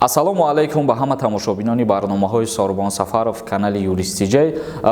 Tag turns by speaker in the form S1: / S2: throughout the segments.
S1: Ассалому алайкум ба ҳама тамошобинони барномаҳои Сорбон Сафаров, канали Юрист ТЖ.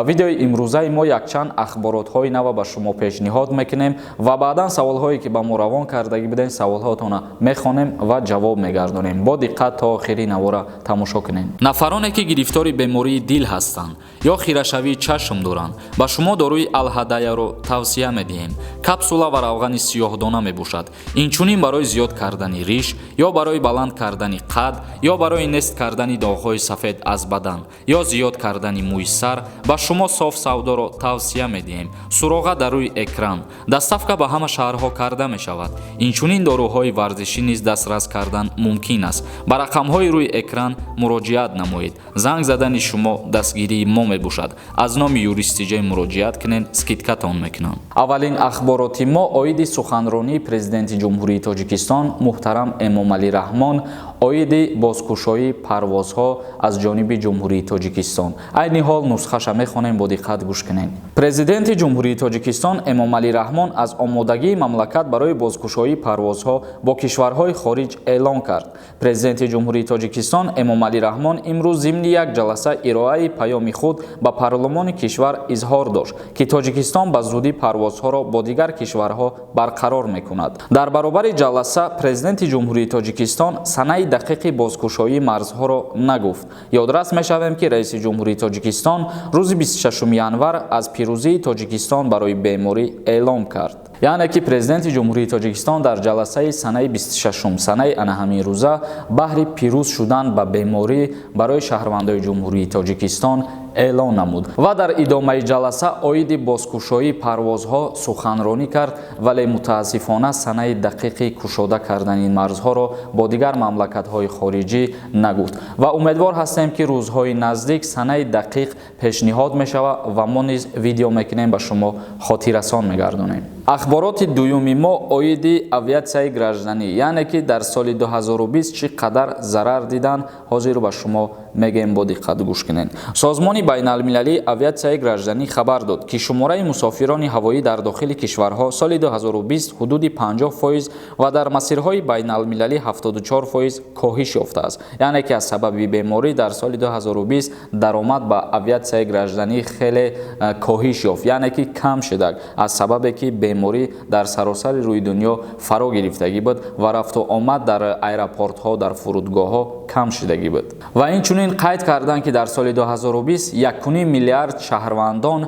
S1: Видеои имрӯзаи мо якчанд ахборотҳои нава ба шумо пешниҳод мекунем ва баъдан саволҳое, ки ба мо равон кардагӣ будем, саволҳоятонро мехонем ва ҷавоб мегардонем. Бо диққат то охири навора тамошо кунем. Нафароне, ки гирифтори бемории дил ҳастанд ё хирашавии чашм доранд, ба шумо доруи Алҳадаяро тавсия медиҳем. Капсула ва равғани сиёҳдона мебошад. Инчунин барои зиёд кардани риш ё барои баланд кардани қад ё барои нест кардани доғҳои сафед аз бадан ё зиёд кардани мӯи сар ба шумо Соф Савдоро тавсия медиҳем. Суроға дар рӯи экран. Доставка ба ҳама шаҳрҳо карда мешавад. Инчунин доруҳои варзишӣ низ дастрас кардан мумкин аст. Ба рақамҳои рӯи экран муроҷиат намоед. Занг задани шумо дастгирии мо мебошад. Аз номи Юрист ТЖ муроҷиат кунед, скидка тон мекунам. Аввалин ахбороти мо оиди суханронии Президенти Ҷумҳурии Тоҷикистон муҳтарам Эмомалӣ Раҳмон оиди бозкушоии парвозҳо аз ҷониби Ҷумҳурии Тоҷикистон. Айни ҳол нусхаша мехонем, бо диққат гӯш кунед. Президенти Ҷумҳурии Тоҷикистон Эмомалӣ Раҳмон аз омодагии мамлакат барои бозкушоии парвозҳо бо кишварҳои хориҷ эълон кард. Президенти Ҷумҳурии Тоҷикистон Эмомалӣ Раҳмон имрӯз зимни як ҷаласа ироаи паёми худ ба парлумони кишвар изҳор дошт, ки Тоҷикистон ба зудӣ парвозҳоро бо дигар кишварҳо барқарор мекунад. Дар баробари ҷаласа Президенти Ҷумҳурии Тоҷикистон санаи дақиқи бозкушоии марзҳоро нагуфт. Ёдрас мешавем, ки раиси Ҷумҳурии Тоҷикистон рӯзи 26 январ аз пирӯзии Тоҷикистон барои беморӣ эълом кард. Яъне ки Президенти Ҷумҳурии Тоҷикистон дар ҷаласаи санаи 26, санаи ана ҳамин рӯза, баҳри пирӯз шудан ба беморӣ барои шаҳрвандои Ҷумҳурии Тоҷикистон эълон намуд ва дар идомаи ҷаласа оиди бозкушоии парвозҳо суханронӣ кард, вале мутаассифона санаи дақиқи кушода кардани марзҳоро бо дигар мамлакатҳои хориҷӣ нагуфт. Ва умедвор ҳастем, ки рӯзҳои наздик санаи дақиқ пешниҳод мешавад ва мо низ видео мекунем, ба шумо хотиррасон мегардонем. Ахбороти дуюми мо оиди авиатсияи гражданӣ, яъне ки дар соли 2020 чӣ қадар зарар дидан, ҳозир ба шумо мегӯем, бо диққат гӯш кунед. Созмони байналмилалии авиатсияи гражданӣ хабар дод, ки шумораи мусофирони ҳавоӣ дар дохили кишварҳо соли 2020 ҳудуди 50% ва дар масирҳои байналмилалӣ 74% коҳиш ёфтааст. Яъне ки аз сабаби беморӣ дар соли 2020 даромад ба авиатсияи гражданӣ хеле коҳиш ёфт, яъне ки кам шудак, аз сабабе ки беморӣ дар саросари рӯи дунё фаро гирифтагӣ буд ва рафту омад дар аэропортҳо, дар фурудгоҳҳо кам шудагӣ буд. Ва инчунин қайд карданд, ки дар соли 2020 1,5 миллиард шаҳрвандон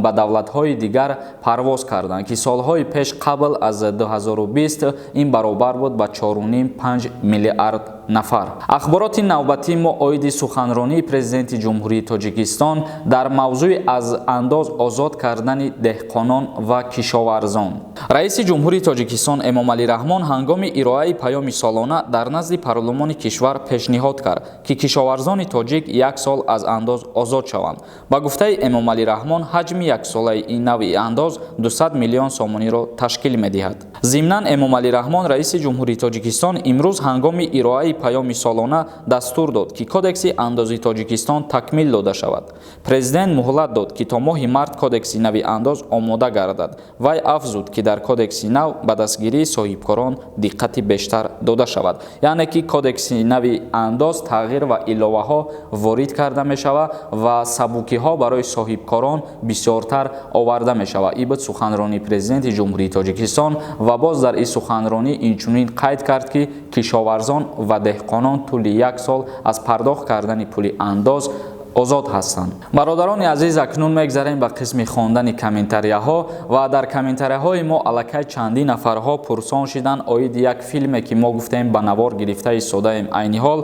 S1: ба давлатҳои дигар парвоз карданд, ки солҳои пеш, қабл аз 2020, ин баробар буд ба 4,5-5 миллиард нафар. Ахбороти навбатии мо оиди суханронии Президенти Ҷумҳурии Тоҷикистон дар мавзӯи аз андоз озод кардани деҳқонон ва кишоварзон. Раиси Ҷумҳурии Тоҷикистон Эмомалӣ Раҳмон ҳангоми ироаи паёми солона дар назди парлумони кишвар пешниҳод кард, ки кишоварзони тоҷик як сол аз андоз озод шаванд. Ба гуфтаи Эмомалӣ Раҳмон, ҳаҷми яксолаи ин навъи андоз 200 миллион сомониро ташкил медиҳад. Зимнан Эмомалӣ Раҳмон, Раиси Ҷумҳурии Тоҷикистон, имрӯз ҳангоми ироаи паёми солона дастур дод, ки Кодекси андози Тоҷикистон такмил дода шавад. Президент муҳлат дод, ки то моҳи март Кодекси нави андоз омода гардад. Вай афзуд, ки дар Кодекси нав ба дастгирии соҳибкорон диққати бештар дода шавад. Яъне ки Кодекси нави андоз тағйир ва иловаҳо ворид карда мешавад ва сабукиҳо барои соҳибкорон бисёртар оварда мешавад. Ин буд суханронии Президенти Ҷумҳурии Тоҷикистон. Ва боз дар ин суханронӣ инчунин қайд кард, ки кишоварзон ва деҳқонон тӯли як сол аз пардохт кардани пули андоз озод ҳастанд. Бародарони азиз, акнун мегзарем ба қисми хондани комментарияҳо. Ва дар комментарияҳои мо аллакай чандин нафарҳо пурсон шиданд оиди як филме, ки мо гуфтем, ба навор гирифта истодаем. Айни ҳол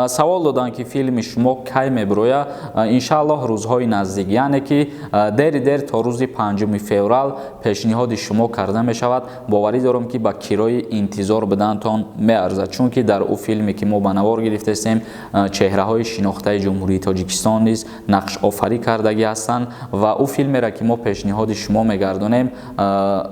S1: савол доданд, ки филми шумо кай мебирояд. Иншааллоҳ, рӯзҳои наздик, яъне ки дери дер то рӯзи 5 феврал пешниҳоди шумо карда мешавад. Боварӣ дорам, ки ба кирои интизор будантон меарзад, чунки дар ӯ филме, ки мо ба навор гирифтаистем, чеҳраҳои шинохтаи Ҷумҳурии Тоҷикистон Тоҷикистон низ нақшофарӣ кардагӣ ҳастанд ва ӯ филмеро, ки мо пешниҳоди шумо мегардонем,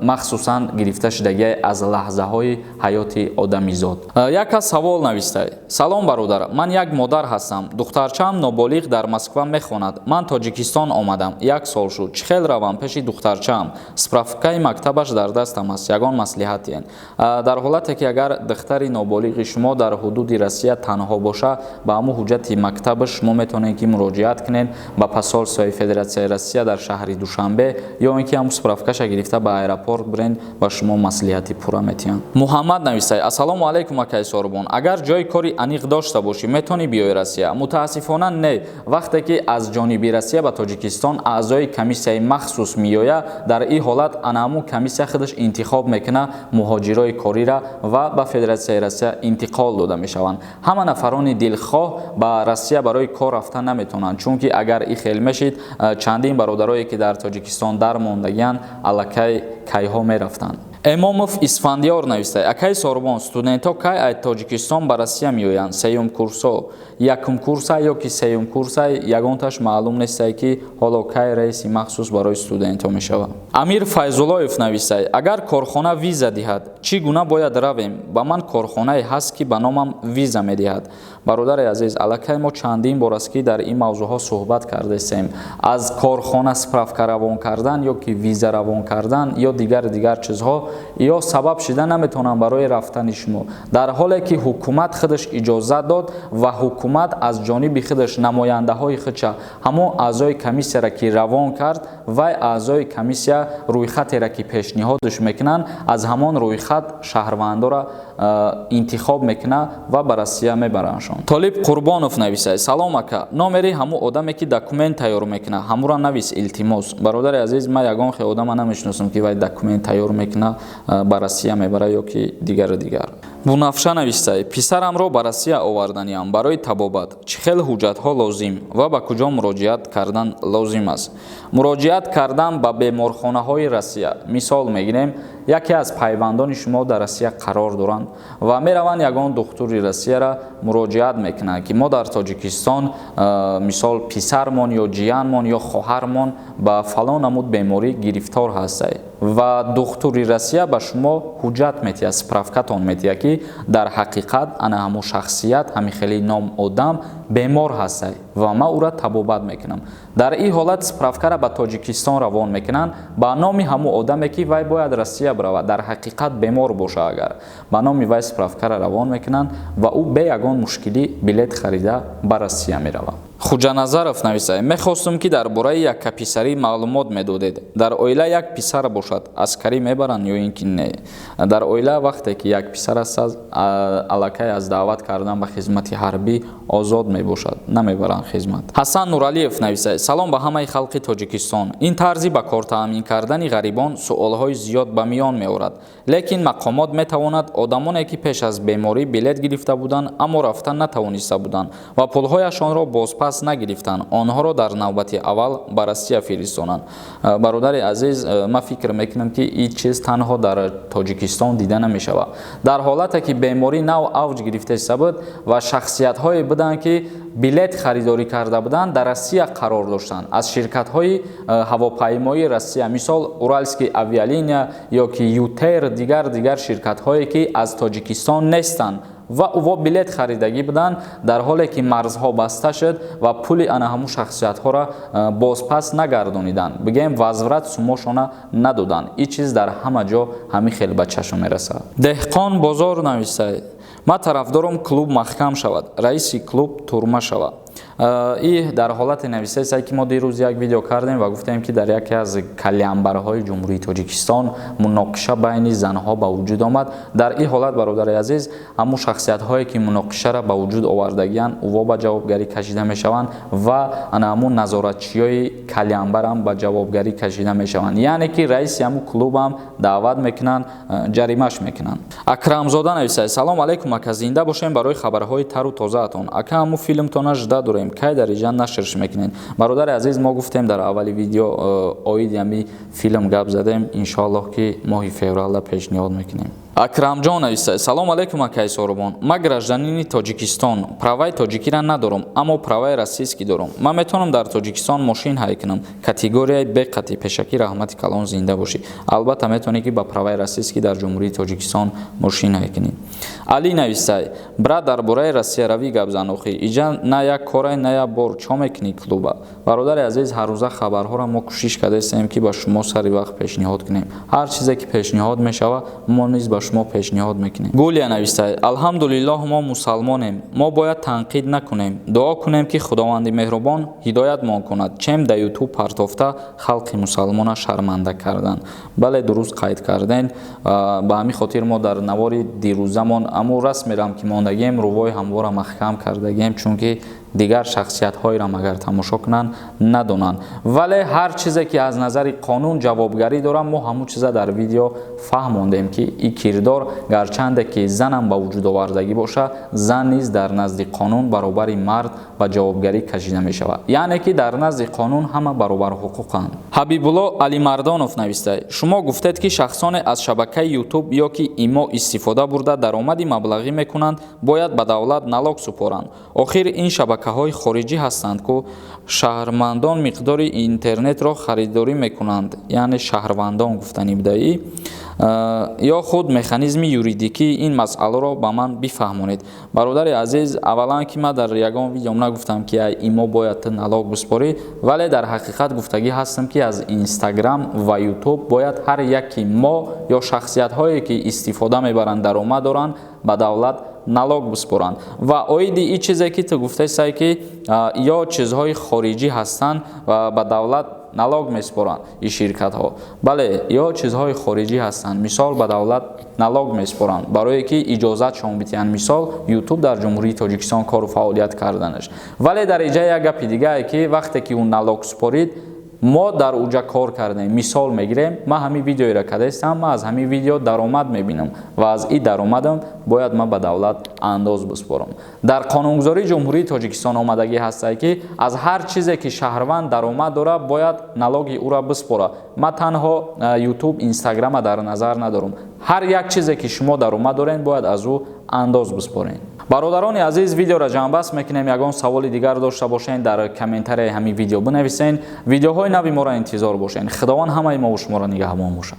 S1: махсусан гирифта шудагӣ аз лаҳзаҳои ҳаёти одамизод. Як кас савол навистае: салом бародар, ман як модар ҳастам, духтарчаам ноболиғ дар Москва мехонад, ман Тоҷикистон омадам, 1 сол шуд, чӣ хел равам пеши духтарчаам? Справкаи мактабаш дар дастам аст, ягон маслиҳат диҳед. Дар ҳолате ки агар духтари ноболиғи шумо дар ҳудуди Россия танҳо боша, ба ҳамун ҳуҷҷати мактабаш шумо метавонед ки муроҷиат кунед ба посольствои Федератсияи Россия дар шаҳри Душанбе ё ин ки ҳамун справкаша гирифта ба аэропорт бирен, ба шумо маслиҳати пурра метиҳанд. Муҳаммад нависае: ассалому алайкум акай Сорбон, агар ҷои кори аниқ дошта бошӣ метавонӣ биёи Россия? Мутаассифона не. Вақте ки аз ҷониби Россия ба Тоҷикистон аъзои комиссияи махсус меояд, дар ин ҳолат ана ҳамун комиссия худаш интихоб мекунад муҳоҷирои кориро ва ба Федератсияи Россия интиқол дода мешаванд. Ҳама нафарони дилхоҳ ба Россия барои кор рафта наметавонанд, чунки агар ин хел мешид, чандин бародарое ки дар Тоҷикистон дармондагианд, аллакай кайҳо мерафтанд. Эмомов Исфандиёр навистае: акай Сорбон, студентҳо кай аз Тоҷикистон ба Россия меоянд? Сеюм курсо, якум курса ё ки сеюм курса, ягонташ маълум нестае ки ҳоло кай рейси махсус барои студентҳо мешавад. Амир Файзуллоев навистае: агар корхона виза диҳад, чӣ гуна бояд равем? Ба ман корхонае ҳаст ки ба номам виза медиҳад. Бародари азиз, аллакай мо чандин бор аст ки дар ин мавзӯъҳо суҳбат кардастем. Аз корхона справка равон кардан ё ки виза равон кардан ё дигар чизҳо ё сабаб шида наметавонанд барои рафтани шумо, дар ҳоле ки ҳукумат худаш иҷозат дод ва ҳукумат аз ҷониби худаш намояндаҳои худша ҳамон аъзои комиссияро ки равон кард, вай аъзои комиссия рӯйхатеро ки пешниҳодш мекунанд, аз ҳамон рӯйхат шаҳрвандоро интихоб мекунад ва ба Россия мебарандшон. Толиб Қурбонов нависад: салом ака, номери ҳамун одаме ки документ тайёр мекунад, ҳамуро навис илтимос. Бародари азиз, ман ягон хел одама намешиносам ки вай документ тайёр мекунад, ба Россия мебарад ё ки дигару дигар. Бунафша навистае: писарамро ба Россия оварданиам барои табобат, чӣ хел ҳуҷҷатҳо лозим ва ба куҷо муроҷиат кардан лозим аст? Муроҷиат кардан ба беморхонаҳои Россия. Мисол мегирем, яке аз пайвандони шумо дар Россия қарор доранд ва мераванд ягон духтури Россияра муроҷиат мекунанд ки мо дар Тоҷикистон, мисол, писармон ё ҷиянмон ё хоҳармон ба фалон намуд беморӣ гирифтор ҳастае, ва духтури Россия ба шумо ҳуҷҷат метиҳад, справкатон метиҳад ки дар ҳақиқат ана ҳамун шахсият, ҳамин хели ном одам бемор ҳастае ва ман ӯра табобат мекунам. Дар ин ҳолат справкаро ба Тоҷикистон равон мекунанд ба номи ҳамун одаме ки вай бояд Россия биравад, дар ҳақиқат бемор боша, агар ба номи вай справкаро равон мекунанд ва ӯ бе ягон мушкилӣ билет харида ба Россия меравад. Хуҷаназаров нависад: мехостум ки дар бораи яккаписарӣ маълумот медодед. Дар оила як писар бошад, аскарӣ мебаранд ё ин ки не? Дар оила вақте ки як писар аст, аллакай аз даъват кардан ба хизмати ҳарбӣ озод мебошад, намебаранд хизмат. Ҳасан Нуралиев нависад: салом ба ҳамаи халқи Тоҷикистон. Ин тарзи ба кор таъмин кардани ғарибон суолҳои зиёд ба миён меорад, лекин мақомот метавонад одамоне ки пеш аз беморӣ билет гирифта буданд, аммо рафта натавониста буданд ва пулҳояшонро бозпас нагирифтанд, онҳоро дар навбати аввал ба Россия фиристонанд. Бародари азиз, ман фикр мекунам ки ин чиз танҳо дар Тоҷикистон дида намешавад. Дар ҳолате ки беморӣ нав авҷ гирифтаиста буд ва шахсиятҳое буданд ки билет харидорӣ карда буданд, дар Россия қарор доштанд, аз ширкатҳои ҳавопаймоии Россия, мисол Уральский авиалиния ё ки Ютер, дигар ширкатҳое ки аз Тоҷикистон нестанд ва ӯво билет харидагӣ буданд, дар ҳоле ки марзҳо баста шуд ва пули ана ҳамун шахсиятҳоро бозпас нагардониданд, бигӯем возврат сумошона надоданд. Ин чиз дар ҳама ҷо ҳамин хел ба чашм мерасад. Деҳқон бозор нависад: ман тарафдорам клуб маҳкам шавад, раиси клуб турма шавад. И дар ҳолате нависаест ки мо дирӯз як видео кардем ва гуфтем ки дар яке аз калянбарҳои Ҷумҳурии Тоҷикистон муноқиша байни занҳо ба вуҷуд омад. Дар ин ҳолат, бародари азиз, ҳамун шахсиятҳое ки муноқишаро ба вуҷуд овардагианд, ӯво ба ҷавобгарӣ кашида мешаванд ва ана ҳамун назоратчиёи калянбарам ба ҷавобгарӣ кашида мешаванд, яъне ки раиси ҳамун клубам даъват мекунанд, ҷаримаш мекунанд. Акрамзода нависад: салом алайкум ака, зинда бошем барои хабарҳои тару тозаатон. Ака, ҳамун филмтона жда дорем, кай дар иҷа нашрш мекунед? Бародари азиз, мо гуфтем дар аввали видео оиди ҳами филм гап задем, иншоаллоҳ ки моҳи февралда пешниҳод мекунем. Акрамҷон нависта: «Салом алейкум, акаи Соробон. Ман гражданини Тоҷикистон, праваи тоҷикиро надорам, аммо праваи российский дорам. Ман метавонам дар Тоҷикистон мошин ҳай кунам, категорияи Б қати? Пешакӣ раҳмати калон, зинда бошӣ». Албатта, метавонӣ, ки ба праваи российский дар Ҷумҳурии Тоҷикистон мошин ҳай кунӣ. Али навистай: «Брат, дар бораи Россияравӣ гап зан. Охи иҷа на як корай, на як бор чо мекунӣ клуба?» Бародари азиз, ҳаррӯза хабарҳоро мо кӯшиш кардаистем, ки ба шумо сари вақт пешниҳод кунем. Ҳар чизе ки пешниҳод мешавад, мо низ ба шумо пешниҳод мекунем. Гулия навистай: «Алҳамдулиллоҳ, мо мусалмонем, мо бояд танқид накунем, дуо кунем, ки Худованди меҳрубон ҳидоятмон кунад, чем да Ютуб партофта халқи мусалмона шарманда кардан». Бале, дуруст қайд карден. Ба ҳамин хотир мо дар навори дирӯзамон аму расмерам, ки мондагием, рувои ҳамвора маҳкам кардагием, чунки дигар шахсиятҳоеро агар тамошо кунанд, надонанд. Вале ҳар чизе ки аз назари қонун ҷавобгарӣ дорад, мо ҳамун чиза дар видео фаҳмондем, ки и кирдор гарчанде ки занам ба вуҷуд овардагӣ боша, зан низ дар назди қонун баробари мард ба ҷавобгарӣ кашида мешавад, яъне ки дар назди қонун ҳама баробарҳуқуқанд. Ҳабибулло Алимардонов нависта: «Шумо гуфтед, ки шахсоне аз шабакаи Ютуб ё ки ИМО истифода бурда даромади маблағӣ мекунанд, бояд ба давлат налог супоранд. Охир ин шабакаҳои хориҷӣ ҳастанд ку, шаҳрмандон миқдори интернетро харидорӣ мекунанд», яъне шаҳрвандон гуфтанӣ будаӣ. Ё худ механизми юридикии ин масъаларо ба ман бифаҳмонед». Бародари азиз, аввалан, ки ман дар ягон видеом нагуфтам, ки ИМО бояд ту налог биспорӣ, вале дар ҳақиқат гуфтагӣ ҳастам, ки аз Инстаграм ва Ютуб бояд ҳар яки мо ё шахсиятҳое, ки истифода мебаранд, даромад доранд, ба давлат налог биспоранд. Ва оиди ин чизе, ки ту гуфтаистай, ки ё чизҳои хориҷӣ ҳастанд ва ба давлат налог месупоранд ин ширкатҳо, бале, ё чизҳои хориҷӣ ҳастанд, мисол, ба давлат налог месупоранд, барое ки иҷозатшон бидиҳанд, мисол, Ютуб дар Ҷумҳурии Тоҷикистон кору фаъолият карданаш. Вале дар иҷа як гапи дигае, ки вақте ки ӯ налог супорид, мо дар уҷа кор кардем, мисол мегирем, ман ҳамин видеоеро кардаистам, ман аз ҳамин видео даромад мебинам ва аз ин даромадам бояд ман ба давлат андоз биспорам. Дар қонунгузории Ҷумҳурии Тоҷикистон омадагӣ ҳастае, ки аз ҳар чизе ки шаҳрванд даромад дорад, бояд налоги ӯро биспорад. Ман танҳо Ютуб, Инстаграма дар назар надорам. Ҳар як чизе ки шумо даромад доред, бояд аз ӯ андоз биспоред. Бародарони азиз, видеоро ҷамъбаст мекунем. Ягон саволи дигар дошта бошед, дар комментарияи ҳамин видео бинависед. Видеоҳои нави моро интизор бошед. Худованд ҳамаи мову шуморо нигаҳбон бошад.